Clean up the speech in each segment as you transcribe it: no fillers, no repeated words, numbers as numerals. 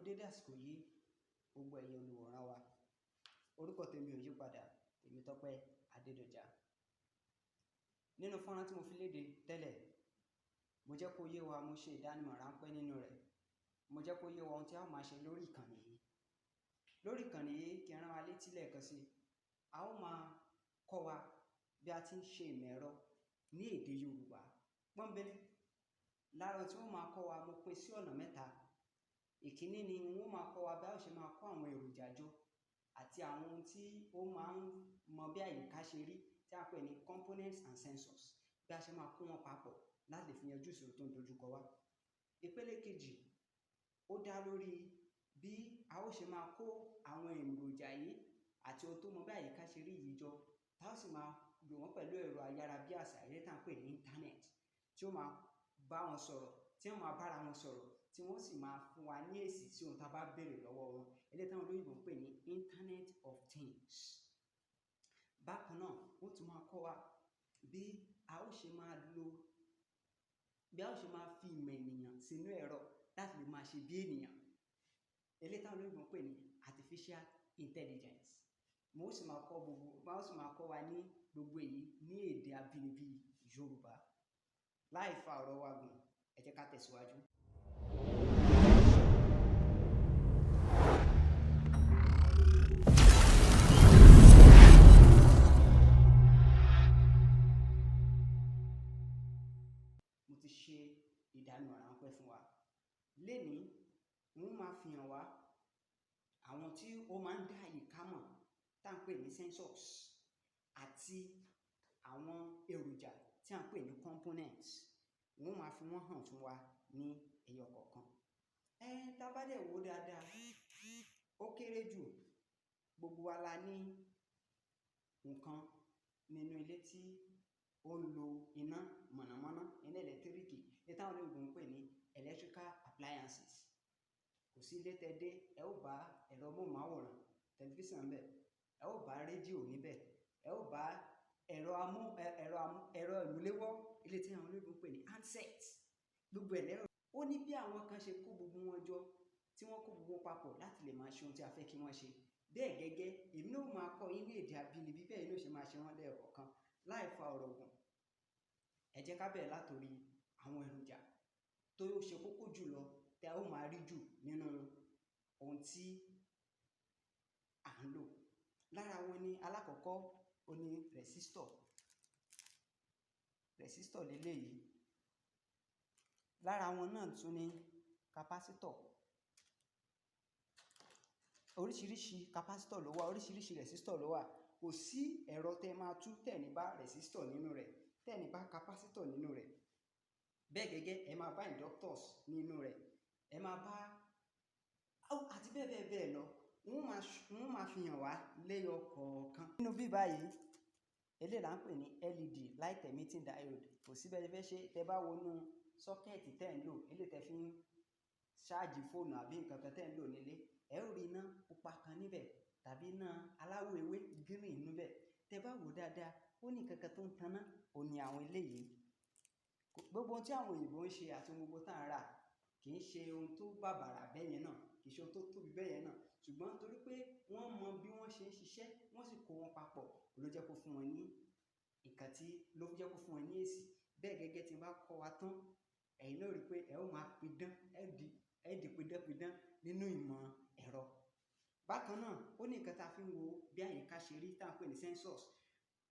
Dédé àsìkò yìí, gbogbo ẹ̀yin olùwòran wa. Orúkọ tèmi ò yí padà, Tèmítọ́pẹ́ Adédọjà. Nínú fọ́nrán tí mo fi léde tẹ́lẹ̀, mo jẹ́ kó yé wa, mo ṣe ìdánimọ̀ ráńpẹ́ nínú rẹ̀. Mo jẹ́ kó yé wa ohun tí a ó máa ṣe lórí ìkànnì yìí. Lórí ìkànnì yìí, kí n rán wa létí lẹ́ẹ̀kan sí, a ó máa kọ́ wa bí a ti ń ṣe ìmọ̀ ẹ̀rọ ní èdè Yorùbá pọ́nbélé. Lára ohun tí wọ́n máa kọ́ wa, mo pín sí ọ̀nà mẹ́ta. Ìkíní ni wọ́n máa kọ́ wa bí a ó ṣe máa kó àwọn èròjà jọ àti àwọn ohun tí ó máa ń mọ bí àyíká ṣe rí tí a ń pè ní components and sensors, bí a ṣe máa kó wọn papọ̀ láti lè fi yanjú ìṣòro tó ń dojúkọ wá. Ìpele kejì, ó dá lórí bí a ó ṣe máa kó àwọn èròjà yìí àti ohun tó mọ bí àyíká ṣe rí yìí jọ, tá ó sì máa lò wọ́n pẹ̀lú ẹ̀rọ ayárabíàṣá eléyìí tá ń pè ní internet, tí ó máa bá wọn sọ̀rọ̀, tí wọ́n máa bára wọn sọ̀rọ̀, tí wọ́n sì máa fún wa ní èsì sí ohun tá a bá béèrè lọ́wọ́ wọn. Eléyìí táwọn olóyìnbó ń pè ní Internet of Things. Bákan náà, wọ́n tún máa kọ́ wa bí a ó ṣe máa lo, bí a ó ṣe máa fi ìmọ̀ ènìyàn sínú ẹ̀rọ láti lè máa ṣe bí ènìyàn. Eléyìí táwọn olóyìnbó ń pè ní Artificial Intelligence. Mo sì máa kọ́ gbogbo, wọ́n sì máa kọ́ wa ní gbogbo èyí ní èdè abínibí Yorùbá. Láì fa ọ̀rọ̀ wa gùn, ẹ jẹ́ ká tẹ̀síwájú. Mo ti ṣe ìdánimọ̀ ráńpẹ́ fún wa. Lénìí, n ó máa fi hàn wá àwọn tí ó máa ń dá àyíká mọ̀ tá ń pè ní sensors àti àwọn èròjà tí à ń pè ní components. Wọ́n máa fi wọ́n hàn fún wa ní ẹyọ kọ̀ọ̀kan. Tá bá dẹ̀ wò dáadáa, ó kéré jù gbogbo wa la ní nǹkan nínú ilé tí ó ń lo iná mọ̀nàmọ́ná, iná ẹ̀lẹ́tíríkì, èyí táwọn olóyìnbó ń pè ní electrical appliances. Kò sí ilé tẹ dé, ẹ ó bá ẹ̀rọ móhùnmáwòrán, tẹlifíṣàn ńbẹ̀, ẹ ó bá rédíò níbẹ̀, ẹ ó bá ẹ̀rọ amú, ẹ̀rọ amú, ẹ̀rọ ìmúléwọ́, eléyìí tí àwọn olóyìnbó ń pè ní handset. Gbogbo ẹ̀ lẹ́rọ. Ó ní bí àwọn kan ṣe kó gbogbo wọn jọ, tí wọ́n kó gbogbo wọn papọ̀ láti lè máa ṣe ohun tí a fẹ́ kí wọ́n ṣe. Bẹ́ẹ̀ gẹ́gẹ́, èmi náà ó máa kọ́ yín ní èdè abínibí, bẹ́ẹ̀ ni ó ṣe máa ṣe wọ́n lẹ́ẹ̀kọ̀ọ̀kan láì fa ọ̀rọ̀ gùn. Ẹ jẹ́ ká bẹ̀rẹ̀ látorí àwọn èròjà tó ṣe kókó jùlọ tí a ó máa rí jù nínú ohun tí à ń lò. Lára wọn ni alákọ̀ọ́kọ́, ó ní resistor. Resistor leléyìí. Lára wọn náà tún ní capacitor. Oríṣiríṣi capacitor ló wà, oríṣiríṣi resistor ló wà. Kò sí ẹ̀rọ tẹ máa tú tẹ̀ ní bá resistor nínú rẹ̀, tẹ̀ ní bá capacitor nínú rẹ̀. Bẹ́ẹ̀ gẹ́gẹ́, ẹ máa bá inductors nínú rẹ̀, ẹ máa bá àti bẹ́ẹ̀ bẹ́ẹ̀ bẹ́ẹ̀ lọ. Wọ́n máa fi hàn wá lẹ́yọ kọ̀ọ̀kan. Nínú bí báyìí, eléyìí là ń pè ní LED, light emitting diode. Kò sí bẹ́ẹ̀ fẹ́ ṣe, tẹ bá wọnú sọ́kẹ́ẹ̀tì tẹ́ ń lò, eléyìí tẹ fi ń ṣáàjì fóònù àbí nǹkan kan tẹ́ ń lò nílé, ẹ ó rí iná pupa kan níbẹ̀ tàbí iná aláwọ̀ ewé green níbẹ̀. Tẹ bá wò dáadáa, ó ní nǹkan kan tó ń taná, òun ní àwọn eléyìí. Gbogbo ohun tí àwọn òyìnbó ń ṣe àti ohun gbogbo tá ń rà kì í ṣe ohun tó bàbàrà bẹ́yẹn náà, kì í ṣe ohun tó tóbi bẹ́yẹn náà. Ṣùgbọ́n torí pé wọ́n mọ bí wọ́n ṣe ń ṣiṣẹ́, wọ́n sì kó wọn papọ̀, ló jẹ́ kó fún wọn ní nǹkan tí ló jẹ́ kó fún wọn ní èsì. Bẹ́ẹ̀ gẹ́gẹ́ tí n bá kọ́ wa tán, ẹ̀yin náà ó rí pé ẹ ó máa pidán, ẹ di pidánpidán nínú ìmọ̀ ẹ̀rọ. Bákan náà, ó ní nǹkan tá a fi ń wo bí àyíká ṣe rí tá ń pè ní sensors.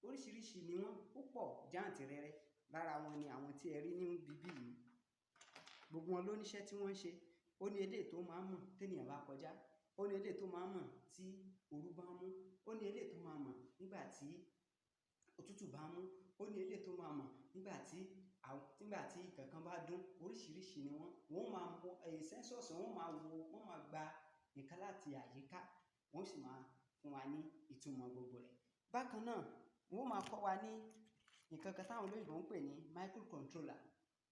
Oríṣiríṣi ni wọ́n, ó pọ̀ jáǹtìrẹrẹ. Lára wọn ni àwọn tí ẹ rí ní bíbí yìí. Gbogbo wọn ló ní iṣẹ́ tí wọ́n ń ṣe. Ó ní eléyìí tó máa ń mọ̀ tí ènìyàn bá kọjá. Ó ní eléyìí tó máa ń mọ̀ tí òru bá ń mú. Ó ní eléyìí tó máa mọ̀ nígbà tí òtútù bá ń mú. Ó ní eléyìí tó máa mọ̀ nígbà tí nígbà tí nǹkan kan bá dún. Oríṣiríṣi ni wọ́n. Wọ́n máa mọ, sensors wọ́n máa wo, wọ́n máa gba nǹkan láti àyíká, wọ́n sì máa fún wa ní ìtumọ̀ gbogbo rẹ̀. Bákan náà, wọ́n máa kọ́ wa ní nǹkan kan táwọn olóyìnbó ń pè ní microcontroller.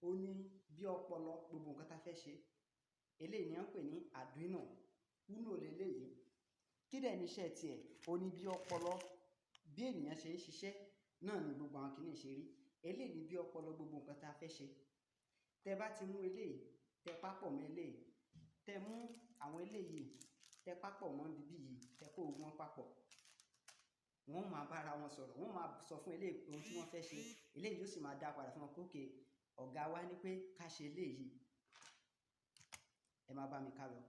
Ó ní bí ọpọlọ gbogbo nǹkan tá fẹ́ ṣe. Eléyìí ni wọ́n ń pè ní Arduino. Uno leléyìí. Kí dẹ̀ ni iṣẹ́ tiẹ̀? Ó ní bí ọpọlọ bí ènìyàn ṣe ń ṣiṣẹ́ náà ni gbogbo àwọn kìíní ṣe rí. Eléyìí ni bí ọpọlọ gbogbo nǹkan tá fẹ́ ṣe. Tẹ bá ti mú eléyìí, tẹ pápọ̀ mọ́ eléyìí, tẹ mú Àwọn eléyìí tẹ papọ̀ mọ́ bíbí yìí, tẹ kó wọn papọ̀, wọ́n máa bára wọn sọ̀rọ̀, wọ́n máa sọ fún eléyìí ohun tí wọ́n fẹ́ ṣe, eléyìí yóò sì máa dá padà fún wọn pé, "Okay, ọ̀gá wa ní pé ká ṣe eléyìí." Ẹ máa bá mi ká lọ.